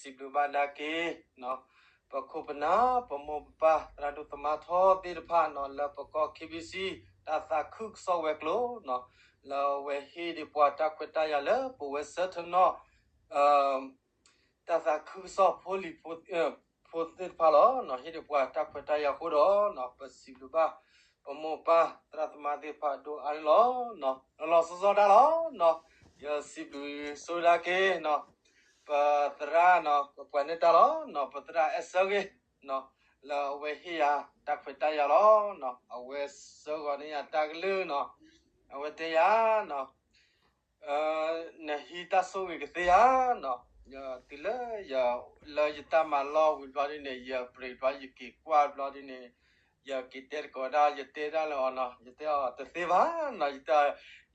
ပစံးဘျုးဘၣ်ဒၣ်က့ၤ ပခိၣ်ပနၢ် ပမိၢ်ပပၢ် သရၣ်ဒိၣ်သမါထီသ့ၣ်တဖၣ်နီၤ လၢပကီၢ် K B C တၢ်သးခုကစီၣ်ဝဲၤကျိၤနီၤ လၢအဝဲဟ့ၣ်ဒံးပှၤတၢ်ခွဲးတၢ်ယာ်လၢပဝဲဆၢထၢၣ်နီၤ တၢ်သးခုကစီၣ်ဖိလံၤဖိသ့ၣ်တဖၣ်လီၤ. ဟ့ၣ်ဒံးပှၤတၢ်ခွဲးတၢ်ယာ်အဃိဒီး ပစံးဘျုးဘၣ် ပမိၢ်ပၢ်သရၣ်သမါသ့ၣ်တဖၣ်ဒိၣ်အါန့ၣ်လီၤ. လီၤလီၤဆီဆီဒၣ်လီၤ. ယစံးဘျုးဆိဒၣ်က့ၤ ပသရၣ်နီၤ ပပှၤန့ၢ်တၢ်လီၤ. ပသရၣ်အဲၣ်ဆၢဂ့ၤ လၢအဝဲဟ့ၣ်ယၤတၢ်ခွဲးတၢ်ယာ်လီၤ. အဝဲစၢဂီၤန့ၢ်ယၤတၢ်ကလုၢ်နီၤ အဝဲတဲယၤ နဟံးတၢ်ဆိၣ်ဂ့ၤကသ့ဧါနီၤ, တုၤလၢ လၢယတၢ်မၤလီၢ်ဝံၤဘျီဒ်န့ၣ် ယပြံးဘျီယက့ၤကွၢ်ဘျီဒ်န့ၣ် ယက့ၤတဲသကိးဒၣ် ယတဲဒၣ်လၢအီၤနီၤ, ယတဲအီၤတသ့ဘၣ်နီၤ, ယတဲ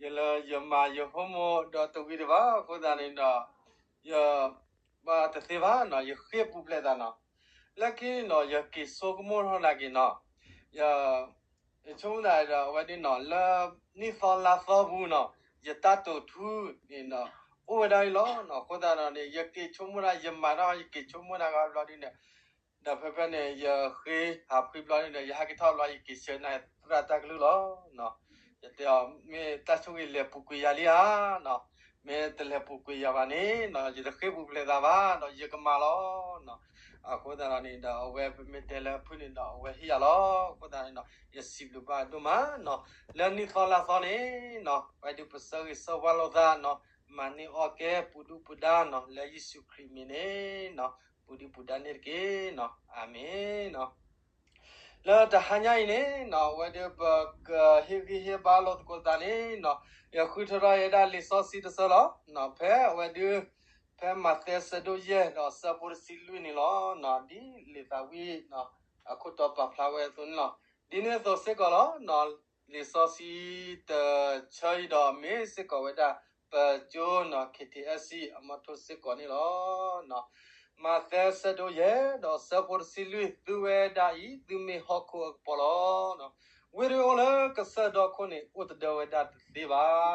ယလၢယမၤယ homework ဒီးတဝံၤဒံးဘၣ်, အဃိသတးန့ၣ်ဒီး ယ ဘၣ်တသ့ဘၣ်နီၤ, ယဃ့ၢ်ပူၤဖျဲးသးနီၤ, လၢခံနီၤ ယက့ၤဆိကမိၣ်ထီၣ်နာ်က့ၤနီၤ, ယ ယဆိကမိၣ်သးဒီးအဝဲဒ်နီၤ လၢနံၣ်သီလါသီပူၤနီၤ, ယတၢ်တိာ်ထူန့ၣ်နီၤ အိၣ်ဝဲဒၣ်အံၤလီၤနီၤ, အဃိသတးဒီးန့ၣ် ယက့ၤဆိကမိၣ်ဒၣ် ယမၤတၢ် ယက့ၤဆိကမိၣ်ဒၣ်ဂီၤဘျီဒ်န့ၣ်, ဒီးဖဲဖဲန့ၣ် ယဃ့ဟးဖှံဘျီန့ၣ်ဒီး ယဟဲက့ၤထီၣ်ဘျီ ယက့ၤဆှၢနၤသရၣ်တၢ်ကလုၢ်လီၤ. ယတဲအီၤ မ့ၢ်တၢ်ဆိၣ်ဂ့ၤလဲၤပူၤကွံာ်ယၤလံဧါနီၤ, မ့ၢ်တလဲၤပူၤကွံာ်ယၤဘၣ်န့ၣ်နီၤ ယတဃ့ၢ်ပူၤဖျဲးသးဘၣ်ဒီး ယကမၤလီၤနီၤ. အဃိသတးဒီးန့ၣ်ဒီး အဝဲပမ့ၢ်တဲလၢအဖုၣ်န့ၣ်ဒီး အဝဲဟ့ၣ်ယၤလီၤ. အဃိသတးန့ၣ်ဒီး ယစံးဘျုးဘၣ်ဒိၣ်မးနီၤ, လၢနံၣ်သီလါသီန့ၣ်နီၤ ပှၤဒုးပဆၢဂ့ၤဆၢဝါလိာ်သးနီၤ, မၤန့ၢ်အီၣ်ကဲပူၤဒုၣ်ပူၤဒါနီၤ, လၢယ့ၣ်ၡူးခရံာ်မံၤန့ၣ်နီၤ ပူၤဒုၣ်ပူၤဒါန့ၣ်တက့ၢ်နီၤ, အၤမ့ၣ်နီၤ. လၢတဟါညါအံၤန့ၣ်နီၤ အဝဲဒုးပကဟ့ၣ်ဂံၢ်ဟ့ၣ်ဘါလိာ်သကိးသးန့ၣ်နီၤ, ယဃုထၢထီၣ်ဝဲဒၣ်လံာ်စီဆှံတဆၢလီၤ. ဖဲအဝဲဒုး ဖဲမးသဲဆၢဒိၣ်ယဲၢ်ဒီးဆၢဖိတဆံလွံၢ်န့ၣ်လီၤ. ဒ်လံာ်သးဝံၣ်အခိၣ်တီပာ်ဖျါဝဲအသိးန့ၣ်လီၤ. ဒ်န့ၣ်အသိးစ့ၢ်ကီးလီၤ. လံာ်စီဆှံတဆၢအံၤဒီးမ့ၢ်စ့ၢ်ကီးဝဲဒၣ် ပကၠိနီၤ K T S C အမီထိစ့ၢ်ကီးန့ၣ်လီၤ. မးသဲဆၢဒိၣ်ယဲၢ်ဒီးဆၢဖိတဆံလွံၢ် သုဝဲဒၣ်အံၤ သုမ့ၢ်ဟီၣ်ခိၣ်အကပီၤလီၤ. ဝ့ၢ်ဒုးအိၣ်လၢကစၢၢ်ဒီခိၣ်န့ၣ် အိၣ်တဒၢဝဲဒၣ်တသ့ဘၣ်.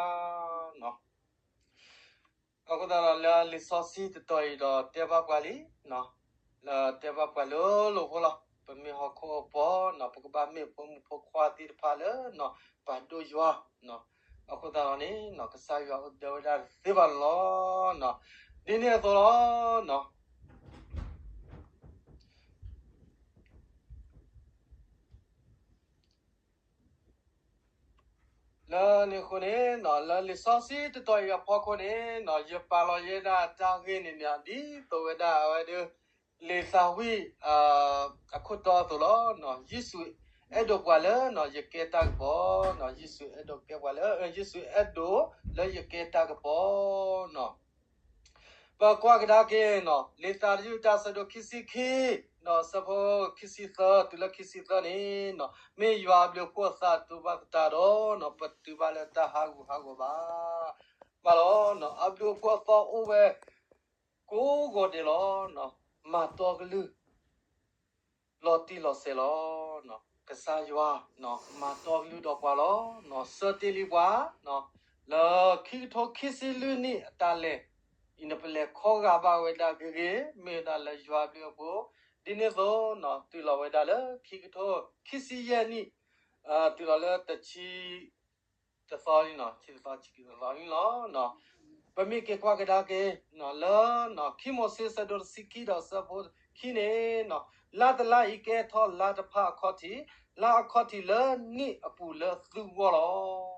အဃိသတးဒီး လၢလံာ်စီဆှံတတီၤအံၤဒီးတဲဘၣ်ပှၤလံ, လၢတဲဘၣ်ပှၤလၢလီၤဖိလီၤ, ပမ့ၢ်ဟီၣ်ခိၣ်အကပီၤနီၤ ပကဘၣ်မ့ၢ်ဖိမုၣ်ဖိခွါသ့ၣ်တဖၣ်လၢ ပာ်ဒိၣ်ယွၤ, အဃိသတးဒီးန့ၣ် ကစၢ်ယွၤအိၣ်တဒၢဝဲဒၣ်တသ့ဘၣ်လီၤ. ဒ်န့ၣ်အသိးလီၤ. လၢန့ၣ်အဃိန့ၣ် လၢလံာ်စီဆှံတတီၤအံၤအဖီခိၣ်န့ၣ် ယပာ်လီၤယဲဒၣ်တၢ်ဂ့ၢ်န့ၣ်န့ၣ် ဒ်သိးဝဲဒၣ်အဝဲဒၣ် လံာ်သးဝံၣ် အခိၣ်တီအသိးလီၤ. ယ့ၣ်ၡူးအဲၣ်ဒိးပှၤလၢ ယကဲတၢ်ကပီၤ, ယ့ၣ်ၡူးအဲၣ်ဒိးကဲပှၤလၢ ယ့ၣ်ၡူးအဲၣ်ဒိးလၢယကဲတၢ်ကပီၤနီၤ. ပကွၢ်ကဒါက့ၤနီၤ လံာ်သးဝံၣ်တၢ်ဆၢဒိၣ်ခံဆံခံ ဒီးဆၢဖိခံဆံသၢ တုၤလၢခံဆံသၢန့ၣ်နီၤ မ့ၢ်ယွၤအဘျုးအဖှိၣ်အသးတူၢ်ဘၣ်သတးဒီးနီၤ ပတုၤဘၣ်လၢတၢ်ဟးဂူာ်ဟးဂီၤဘၣ်. ဘၣ်လီၤနီၤ အဘျုးအဖှိၣ်အသီအိၣ်ဝဲ ကိးဂီၤဒဲးလီၤ. မၤတီကလုၢ် လီၤတံၢ်လီၤဆဲးလီၤ. ကစၢ်ယွၤ မၤတီကလုၢ်ဒီးပှၤလီၤ. ဆၢတ့ၢ်လံပှၤ လၢခံကထိခံဆံလွံၢ်နံၣ်အတၢ်လဲၤအံၤန့ၣ် ပလဲၤခီဂာ်ဘၣ်ဝဲဒၣ်ဂ့ၤဂ့ၤ မ့ၢ်ဝဲဒၣ်လၢယွၤအဘျုးအဖှိၣ်, ဒ်န့ၣ်အသိးနီၤ တုၤလီၤဝဲဒၣ်လၢခံကထိခံဆံယဲၢ်နံၣ် တုၤလီၤလၢတဆံ တသီလံနီၤ ဆံတသီ ဆံခံသီလံလီၤ. ပမ့ၢ်က့ၤကွၢ်ကဒါက့ၤ လၢ ခံမိၤၡ့ဆၢဒိၣ်တဆံခံဒီးဆၢဖိခံန့ၣ်နီၤ လါတလါအံၤကဲထီၣ်လါတဖၣ်အခီၣ်ထံး, လါအခီၣ်ထံးလၢနံၣ်အပူၤလၢသုဂီၢ်လီၤ.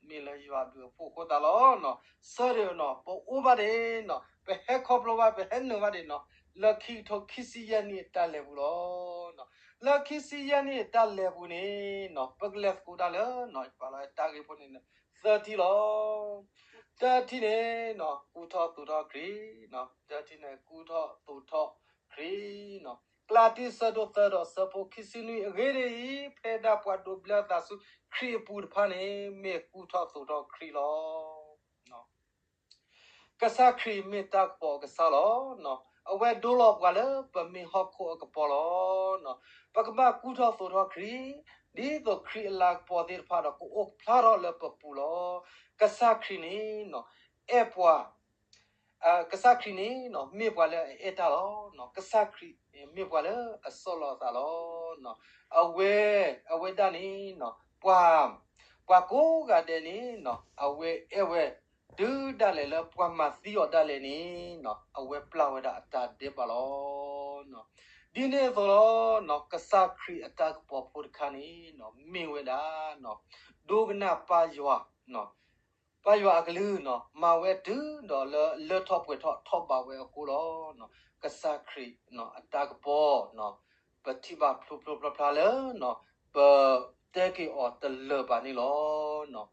မ့ၢ်လၢယွၤအဘျုးအဖှိၣ်အဃိသတးလီၤ. ဆၢဒၣ်နီၤ ပအိၣ်ဘၣ်ဒံးနီၤ ပဟဲခီဖျိဘၣ် ပဟဲနုာ်ဘၣ်ဒံးနီၤ လၢခံကထိခံဆံယဲၢ်နံၣ်အတၢ်လဲၤပူၤလီၤ. လၢခံဆံယဲၢ်နံၣ်အတၢ်လဲၤပူၤန့ၣ်နီၤ ပကလဲၤသကိးဒၣ်လၢ ယပာ်လီၤတၢ်ဂ့ၢ်ဖိန့ၣ် သၢထံၣ်လီၤ. တထံၣ်န့ၣ်နီၤ ကူၣ်ထီၣ်သိးထီၣ်ခရံာ်, တထံၣ်န့ၣ် ကူၣ်ထီၣ်သိးထီၣ်ခရံာ်နီၤ. ကလၤတံ ဆၢဒိၣ်သၢဒီးဆၢဖိခံဆံနွံ အဂ့ၢ်ဒ်အံၤ ဖဲဒၣ်ပှၤဒိးဘျၢသးဆူခရံာ်အပူၤတဖၣ်န့ၣ် မ့ၢ်ကူၣ်ထီၣ်သိးထီၣ်ခရံာ်လီၤ. ကစၢ်ခရံာ်မ့ၢ်တၢ်ကပီၤအကစၢ်လီၤ. အဝဲဒိလီၤပှၤလၢပမ့ၢ်ဟီၣ်ခိၣ်အကပီၤလီၤ. ပကဘၣ်ကူၣ်ထီၣ်သိးထီၣ်ခရံာ်, ဒ်သိးခရံာ်အလၤကပီၤသ့ၣ်တဖၣ်ဒီး ကအိၣ်ဖျါထီၣ်လၢပပူၤလီၤ. ကစၢ်ခရံာ်န့ၣ် အဲၣ်ပှၤ ကစၢ်ခရံာ်န့ၣ်နီၤ မ့ၢ်ပှၤလၢအအဲၣ်တၢ်လီၤ. ကစၢ်ခရံာ်မ့ၢ်ပှၤလၢအဆီၣ်လီၤအသးလီၤ. အဝဲ အဝဲဒၣ်န့ၣ်နီၤ ပှၤ ပှၤကိးဂၤဒဲးန့ၣ်နီၤ အဝဲအဲၣ်ဝဲ တုၤဒၣ်လဲာ်လၢပှၤမၤသံအီၤဒၣ်လဲာ်န့ၣ်နီၤ အဝဲပျၢ်ဝဲဒၣ်အတၢ်ဒဲးဘးလီၤ. ဒ်န့ၣ်အသိးလီၤနီၤ ကစၢ်ခရံာ်အတၢ်ကပီၤဖိတခါန့ၣ်နီၤ မ့ၢ်ဝဲဒၣ်နီၤ ဒိကနၣ်ပၢ်ယွၤ ပၢ်ယွၤအကလုၢ်နီၤ မၤဝဲတုၤဒီးလၢလၢထီၣ်ပှဲၤထီၣ်ထီၣ်ဘးဝဲအဃိလီၤ. ကစၢ်ခရံာ်နီၤ အတၢ်ကပီၤနီၤ ပထံၣ်ဘၣ်ဖျိဖျိဖျါဖျါလၢနီၤ ပတဲက့ၤအီၤတလၢာ်ဘၣ်န့ၣ်လီၤ.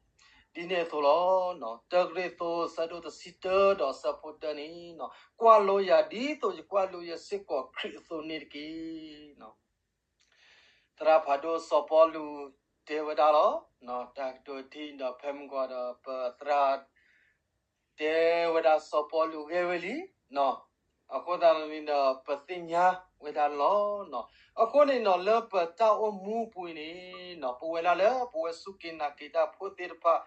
ဒ်န့ၣ်အသိးလီၤ. တၢကရံၣ်သူး ဆၢဒိၣ်တဆံတၢဒီးဆၢဖိတၢန့ၣ်နီၤ ကွၢ်လိယၤဒ်သိးယကွၢ်လိယစ့ၢ်ကီးခရံာ်အသိးန့ၣ်တက့ၢ်. သရၣ်ဖးဒိၣ်စီၤပီလူးတဲဝဲဒၣ်လီၤ. တၢ်ကတိၤထံၣ်ဒီးဖဲမုၢ်ဂီၤဒီး ပသရၣ် တဲဝဲဒၣ်စီၤပီလူးဂ့ၢ်ဝဲလံ. အဃိသတးန့ၣ်ဒီး ပသ့ၣ်ညါဝဲဒၣ်လီၤ. အဃိန့ၣ်နီၤ လၢပတၢ်အိၣ်မူပူၤအံၤန့ၣ်နီၤ ပဝဲဒၣ်လၢပဝဲစူၢ်က့ၤနာ်က့ၤတၢ်ဖိသ့ၣ်တဖၣ်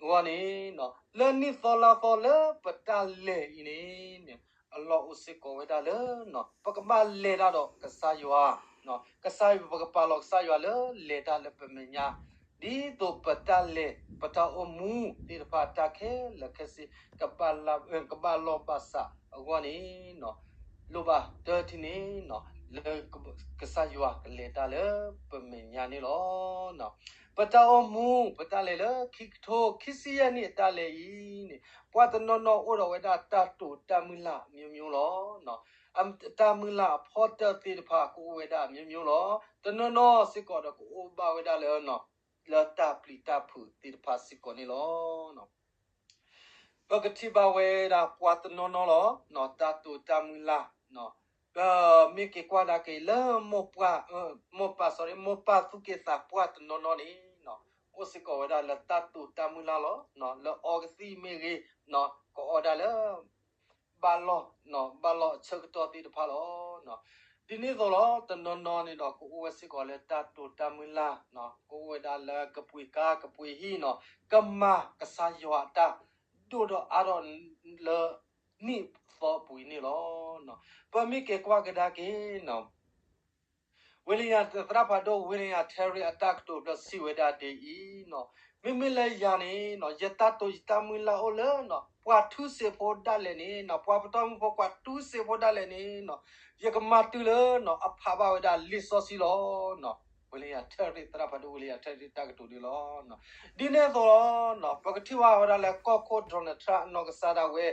အဂီၢ်န့ၣ်နီၤ လၢနံၣ်သီလါသီလၢပတၢ်လဲၤအံၤန့ၣ် အလီၢ်အိၣ်စ့ၢ်ကီးဝဲဒၣ်လၢနီၤ ပကဘၣ်လဲၤတၢ်ဒီးကစၢ်ယွၤ, ကစၢ်ယွၤ ပကပာ်လီၤကစၢ်ယွၤလၢလဲၤတၢ်လၢပမဲာ်ညါ, ဒ်သိးပတၢ်လဲၤ ပတၢ်အိၣ်မူသ့ၣ်တဖၣ်တၢ်ခဲလၢာ်ခဲဆ့ ကဘၣ်လီၢ်ဘၣ်စးအဂီၢ်န့ၣ်နီၤ လိၣ်ဘၣ်တထံၣ်န့ၣ်နီၤ လၢကစၢ်ယွၤကလဲၤတၢ်လၢပမဲာ်ညါန့ၣ်လီၤ. ပတၢ်အိၣ်မူ ပတၢ်လဲၤလၢခံကထိခံဆံယဲၢ်နံၣ်အတၢ်လဲၤအံၤန့ၣ် ပှၤတနီၤနီၤအိၣ်ဒီးဝဲဒၣ်တၢ်တိာ်တၢ်မုၢ်လၢ်အမျိုးမျိုးလီၤ. တၢ်မုၢ်လၢ်အဖီတၢၢ်သ့ၣ်တဖၣ်ကအိၣ်ဝဲဒၣ်အမျိုးမျိုးလီၤ. တနီၤနီၤစ့ၢ်ကီးဒီးကအိၣ်ဘၣ်ဝဲဒၣ်လၢ လၢတၢ်ပျံၤတၢ်ဖုးသ့ၣ်တဖၣ်စ့ၢ်ကီးန့ၣ်လီၤ. ပကထံၣ်ဘၣ်ဝဲဒၣ်ပှၤတနီၤနီၤလီၤ. တၢ်တိာ်တၢ်မုၢ်လၢ် ပမ့ၢ်က့ၤကွၢ်ဒၣ်က့ၤလၢ မိၢ်ပၢ် မိၢ်ပၢ်သူၣ်က့သးပှၢ်တနီၤနီၤန့ၣ် အိၣ်စ့ၢ်ကီးဝဲဒၣ်လၢတၢ်တိာ်တၢ်မုၢ်လၢ်လီၤ. လၢအီကသံၣ်မ့ၢ်ဂ့ၤ ကအီဒၣ်လၢ ဘၣ်လီၢ် ဘၣ်လီၢ်အဆၢကတီၢ်သ့ၣ်တဖၣ်လီၤ. ဒ်န့ၣ်အသိးလီၤ တနီၤနီၤန့ၣ်ဒီး ကအိၣ်ဝဲစ့ၢ်ကီးလၢတၢ်တိာ်တၢ်မုၢ်လၢ်, ကအိၣ်ဝဲဒၣ်လၢကပှ့ၤကါကပှ့ၤဟံၣ်နီၤ, ကမၤကစၢ်ယွၤအတၢ် ဒိၣ်ဒီးအါထီၣ်လၢ နံၣ်သီပူၤအံၤန့ၣ်လီၤ. ပမ့ၢ်က့ၤကွၢ်ကဒါက့ၤ ဝ့လံယၤ သရၣ်ဖးဒိၣ် ဝ့လံယၤ ထဲရံး အတၢ်ကတိၤဘျၢစံးဝဲဒၣ်ဒ်အံၤနီၤ, မ့မ့ၢ်လၢယၤန့ၣ်နီၤ ယတၢ်တိာ်ယတၢ်မုၢ်လၢ်အိၣ်လၢနီၤ ပှၤထူစ့းဖိဒၣ်လဲာ်န့ၣ်နီၤ, ပှၤပတီၢ်မုၢ်ဖိ ပှၤထူစ့းဖိဒၣ်လဲာ်န့ၣ်နီၤ, ယကမၤတုၤလၢနီၤ အဖးဘၣ်ဝဲဒၣ်လံာ်စီဆှံလီၤ. ဝ့လံယၤ ထဲရံး သရၣ်ဖးဒိၣ် ဝ့လံယၤ ထဲရံး တၢ်ကတိၤန့ၣ်လီၤ. ဒ်န့ၣ်အသိးလီၤ ပကထံၣ်ဘၣ်ဝဲဒၣ်လၢကီၢ်ခိၣ် Donald Trump အနီၢ်ကစၢ်ဒၣ်ဝဲ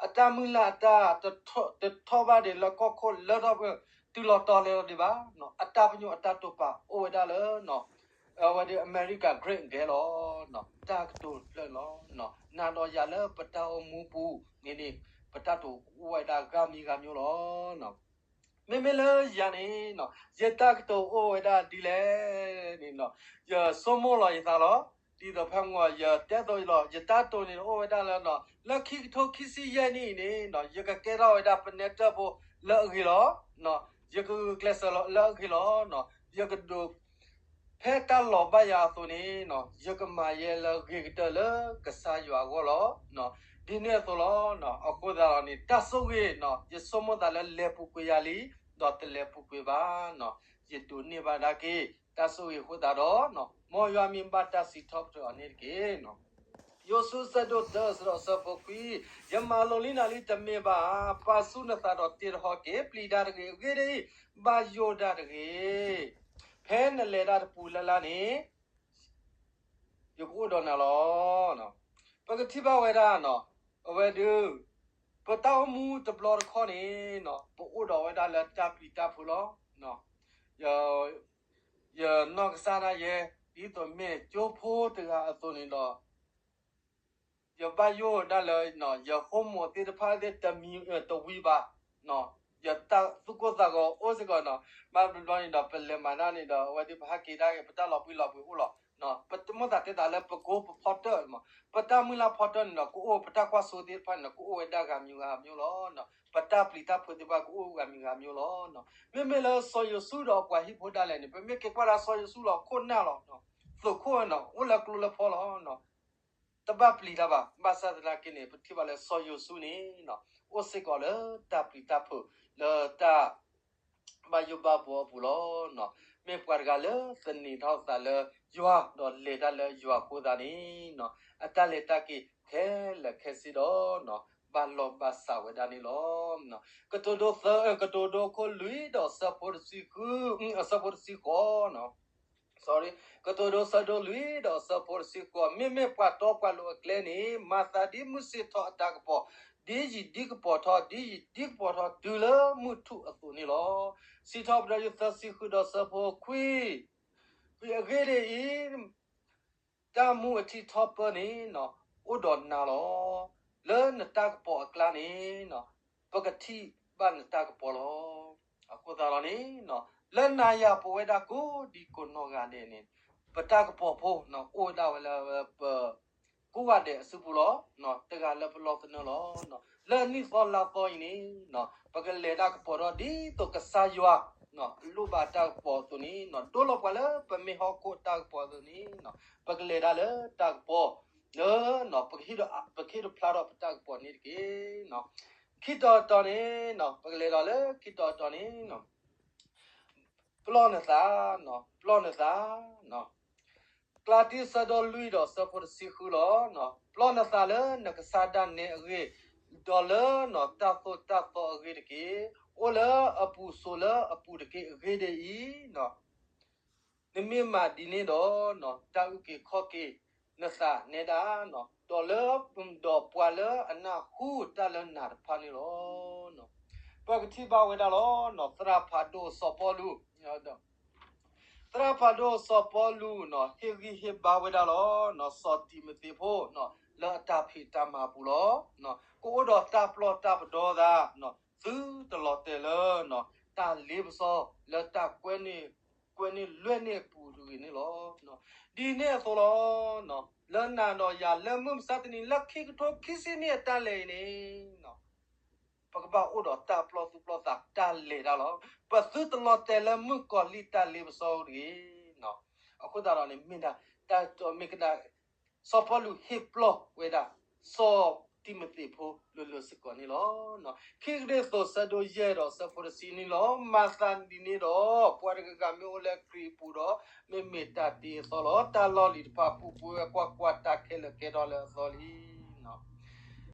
အတၢ်မုၢ်လၢ်အတၢ် တထီၣ်ဘၣ်ဒံးလၢကီၢ်ခိၣ်လၢထီၣ်ပှဲၤ တုၤလီၤတီၤလဲၤလီၤဒံးဘၣ်, အတၢ်ပညိၣ်အတၢ်တိာ်ပာ်အိၣ်ဝဲဒၣ်လၢ အဝဲဒၣ် America Great Again လီၤ. တၢ်ကတိၤဖျၢၣ်လီၤ. နၤဒီးယၤလၢပတၢ်အိၣ်မူပူၤန့ၣ်န့ၣ် ပတၢ်တိာ်အိၣ်ဝဲဒၣ်ဂၤမံၤဂၤမံၤလီၤ. မ့မ့ၢ်လၢယၤန့ၣ်နီၤ ယတၢ်ကတိၤအိၣ်ဝဲဒၣ်ဒ်လဲၣ်န့ၣ်နီၤ ယဆိကမိၣ်လီၤယသးလီၤ. ဒ်သိးဖဲမုၢ်ဂီၤ ယတဲသိးလီၤ ယတၢ်တိာ်န့ၣ်အိၣ်ဝဲဒၣ်လၢနီၤ လၢခံကထိခံဆံယဲၢ်နံၣ်အံၤန့ၣ်နီၤ ယကကဲထီၣ်ဝဲဒၣ်ပနဲတၢၢ်ဖိလၢအဂ့ၤလီၤ. ယကဂုာ်ကျဲးစၢးလီၤလၢအဂ့ၤလီၤ. ယကဒိး ဖဲတၢ်လီၤဘၣ်ယၤအသိးန့ၣ်နီၤ ယကမၤယဲလၢအဂ့ၤကတၢၢ်လၢကစၢ်ယွၤအဂီၢ်လီၤ. ဒ်န့ၣ်အသိးလီၤ. အဃိသတးဒီးန့ၣ် တၢ်ဆိၣ်ဂ့ၤနီၤ ယဆိကမိၣ်သးလၢလဲၤပူၤကွံာ်ယၤလံ ဒီးတလဲၤပူၤကွံာ်ဘၣ်နီၤ ယဒိးန့ၢ်ဘၣ်ဒၣ်က့ၤ တၢ်ဆိၣ်ဂ့ၤအဃိသတးဒီး မ်ယွၤမ့ၢ်ဘၣ်တၢ်စံးထီၣ်ပတြၢၤအီၤန့ၣ်တက့ၢ်. ယိၤၡူ ဆၢဒိၣ်တၢ ဆၢဒီးဆၢဖိခွံ, ယမၤလိလံနၤလံတမ့ၢ်ဘၣ်ဧါ, ပာ်ဆူၣ်နသးဒီးတ့တဟီၣ်က့ၤ, ပျံၤတၢ်တဂ့ၤ, အဂ့ၢ်ဒ်အံၤ, ဘၣ်ယိၣ်တၢ်တဂ့ၤ, ဖဲနလဲၤတၢ်တပူၤလၢ်လၢ်န့ၣ် ယကအိၣ်ဒီးနၤလီၤ. ပကထံၣ်ဘၣ်ဝဲဒၣ်နီၤ, အဝဲဒုး ပတၢ်အိၣ်မူတဘျီတခီၣ်န့ၣ်နီၤ ပအိၣ်ဒီးဝဲဒၣ်လၢတၢ်ပျံၤတၢ်ဖုးလီၤ. ယ ယနီၢ်ကစၢ်ဒၣ်ယဲ ဒ်သိးမ့ၢ်ကၠိဖိတဂၤအသိးန့ၣ်ဒီး ယဘၣ်ယိၣ်ဒၣ်လၢ ယဟိမိၣ်သ့ၣ်တဖၣ်သ့ၣ်တမံၤတဝံၤဘၣ်, ယတၢ်သူၣ်ကိၢ်သးဂီၤအိၣ်စ့ၢ်ကီးနီၤ, ဘၣ်ဘျီဘျီန့ၣ်ဒီး ပလဲၤမၤတၢ်န့ၣ်ဒီး အဝဲသ့ၣ်ပဟးက့ၤဒၣ်က့ၤ ပတၢ်လီၤဘှံးလီၤဘှံးအိၣ်လီၤ. ပတမိၣ်သးတဲသးလၢပကိပဖီတၢၢ်မး, ပတၢ်မုၢ်လၢ်ဖီတၢၢ်န့ၣ်ဒီး ကအိၣ် ပတၢ်ကွၢ်စိသ့ၣ်တဖၣ်န့ၣ်ဒီး ကအိၣ်ဝဲဒၣ်ဂၤမံၤဂၤမံၤလီၤ. ပတၢ်ပျံၤတၢ်ဖုးသ့ၣ်တဖၣ် ကအိၣ်ဂၤမံၤဂၤမံၤလီၤ. မ့မ့ၢ်လၢစီၤယိၤၡူဒီးပှၤဟံၣ်ဖိဒၣ်လဲာ်န့ၣ် ပမ့ၢ်က့ၤကွၢ်ဒၣ်စီၤယိၤၡူလီၤ ခိၣ်နၢ်လီၤ, သုးခိၣ်န့ၣ် အိၣ်လၢကျိလၢဖီလီၤ. တဘၣ်ပျံၤတၢ်ဘၣ်. ဘၣ်ဆၣ်သနာ်က့န့ၣ် ပထံၣ်ဘၣ်လၢစီၤယိၤၡူန့ၣ် အိၣ်စ့ၢ်ကီးလၢတၢ်ပျံၤတၢ်ဖုး လၢတၢ် ဘၣ်ယိၣ်ဘၣ်ဘှီအပူၤလီၤ. မ့ၢ်ပှၤတဂၤလၢသန့ၤထီၣ်သးလၢယွၤ ဒီးလဲၤတၢ်လၢယွၤအဃိသတးန့ၣ် အတၢ်လဲၤတၢ်က့ၤခဲလၢာ်ခဲဆ့ဒီး ဘၣ်လီၢ်ဘၣ်စးဝဲဒၣ်န့ၣ်လီၤ. ကတိၤဒိသၢ ကတိၤဒိခိၣ်လွံၢ်ဒီးအဆၢဖိတဆံဃု အဆၢဖိတဆံဃိး sorry, ကတိၤဒိဆၢဒိၣ်လွံၢ်ဒီးအဆၢဖိတဆံဃိး, မ့မ့ၢ်ပှၤတီပှၤလိၤအကျဲန့ၣ် မၤသးဒ်မုၢ်ဆ့ၣ်ထီၣ်အတၢ်ကပီၤ, ဒ်ယံာ်ဒ်ကပီၤထီၣ်, ဒ်ယံာ်ဒ်ကပီၤထီၣ်တုၤလၢမုၢ်ထူၣ်အသိးန့ၣ်လီၤ. စံးထီၣ်ပတြၢၤယိၤသၢဆံဃုဒီးအဆၢဖိခွံ, အဂ့ၢ်ဒ်အံၤ, တၢ်မူအထံထီၣ်ပၢၢ်န့ၣ် အိၣ်ဒီးနၤလီၤ. လၢနတၢ်ကပီၤအကျါန့ၣ် ပကထံၣ်ဘၣ်နတၢ်ကပီၤလီၤ. အဃိသတးဒီးန့ၣ် လၢနၤယၤပဝဲဒၣ်ကိးဒံကိးနီၢ်ဂၤဒဲးန့ၣ် ပတၢ်ကပီၤဖိ အိၣ်ဝဲဒၣ်ဝဲလၢပ ကိးဂၤဒဲးအစုပူၤလီၤ. တဂၤလၢပလီၢ်သနၢၣ်လီၤ. လၢနံၣ်သီလါသီအံၤန့ၣ် ပကလဲၤတၢ်ကပီၤထီၣ်ဒ်သိးကစၢ်ယွၤ အလိၣ်ဘၣ်တၢ်ကပီၤအသိးန့ၣ် ဒိလီၤပှၤလၢပမ့ၢ်ဟီၣ်ခိၣ်တၢ်ကပီၤအသိးန့ၣ် ပကလဲၤဒၣ်လၢတၢ်ကပီၤ လၢ ပကဟ့ၣ်ဒိး ပကဟ့ၣ်ဒိးဖျါထီၣ်ပတၢ်ကပီၤန့ၣ်တက့ၢ်. ခံတီၤတီၤန့ၣ် ပကလဲၤဒီးလၢခံတီၤတီၤန့ၣ် ပလီၢ်နသး, ပလီၢ်နသး, ကျါတံဆၢဒိၣ်လွံၢ်ဒီးဆၢဖိတဆံဃုလီၤ. ပလီၢ်နသးလၢနကစၢ်ဒၣ်နဲအဂ့ၢ်, ဒီးလၢတၢ်သိၣ်တၢ်သီအဂ့ၢ်တက့ၢ်. အိၣ်လၢအပူၤဆိးလၢအပူၤတက့ၢ်. အဂ့ၢ်ဒ်အံၤ, နမ့ၢ်မၤဒ်န့ၣ်ဒီး တၢ်အုၣ်က့ၤခီၣ်က့ၤနသးနဲဒၣ်, ဒီးလၢ ဒီးပှၤလၢအနၢ်ဟူတၢ်လၢနၤတဖၣ်န့ၣ်လီၤ. ပကထံၣ်ဘၣ်ဝဲဒၣ်လီၤ. သရၣ်ဖးဒိၣ်စီၤပီလူး သရၣ်ဖးဒိၣ်စီၤပီလူးန့ၣ် ဟ့ၣ်ဂံၢ်ဟ့ၣ်ဘါဝဲဒၣ်လီၤ. စီၤတံၤမသ့းဖိ လၢအတၢ်ဖံးတၢ်မၤပူၤလီၤ. ကအိၣ်ဒီးတၢ်ပျီၢ်တၢ်ပဒီသး သုတလီၤတဲာ်လၢ တၢ်လ့ပစီ လၢတၢ်ကွဲန့ၢ် ကွဲန့ၢ်လွဲန့ၢ်အပူၤတဂ့ၤန့ၣ်လီၤ. ဒ်န့ၣ်အသိးလီၤ. လၢနၤဒီးယၤလၢမုၢ်မဆါတနံၤ လၢခံကထိခံဆံနံၣ်အတၢ်လဲၤအံၤန့ၣ် ပကဘၣ်အိၣ်ဒီးတၢ်ပျီၢ်သူၣ်ပျီၢ်သးတၢ်လဲၤတၢ်လီၤ. ပသုတလီၤတဲာ်လၢမုၣ်ကီၤလံၢ်တၢ်လ့ပစီတဂ့ၤ. အဃိသတးဒီးန့ၣ် မ့ၢ်ဒၣ်တၢ်တီမ့ၢ်ကနၣ် စီၤပီလူးဟ့ၣ်ပျီၢ်ဝဲဒၣ် စီၤတံၤမသ့းဖိလိၤလိၤစ့ၢ်ကီးန့ၣ်လီၤ. ခံကရံၣ်သူးဆၢဒိၣ်ယဲၢ်ဒီးဆၢဖိတဆံန့ၣ်လီၤ. မၤသးဒ်န့ၣ်ဒီး ပှၤတဂၤဂၤမ့ၢ်အိၣ်လၢခရံာ်အပူၤဒီး မ့မ့ၢ်တၢ်တ့အသီလီၤ. တၢ်လီၢ်လံၤတဖၣ်ပူၤပှဲၤဝဲကွၢ်ကွၢ် တၢ်ခဲလၢာ်ကဲထီၣ်လၢအသီလံ.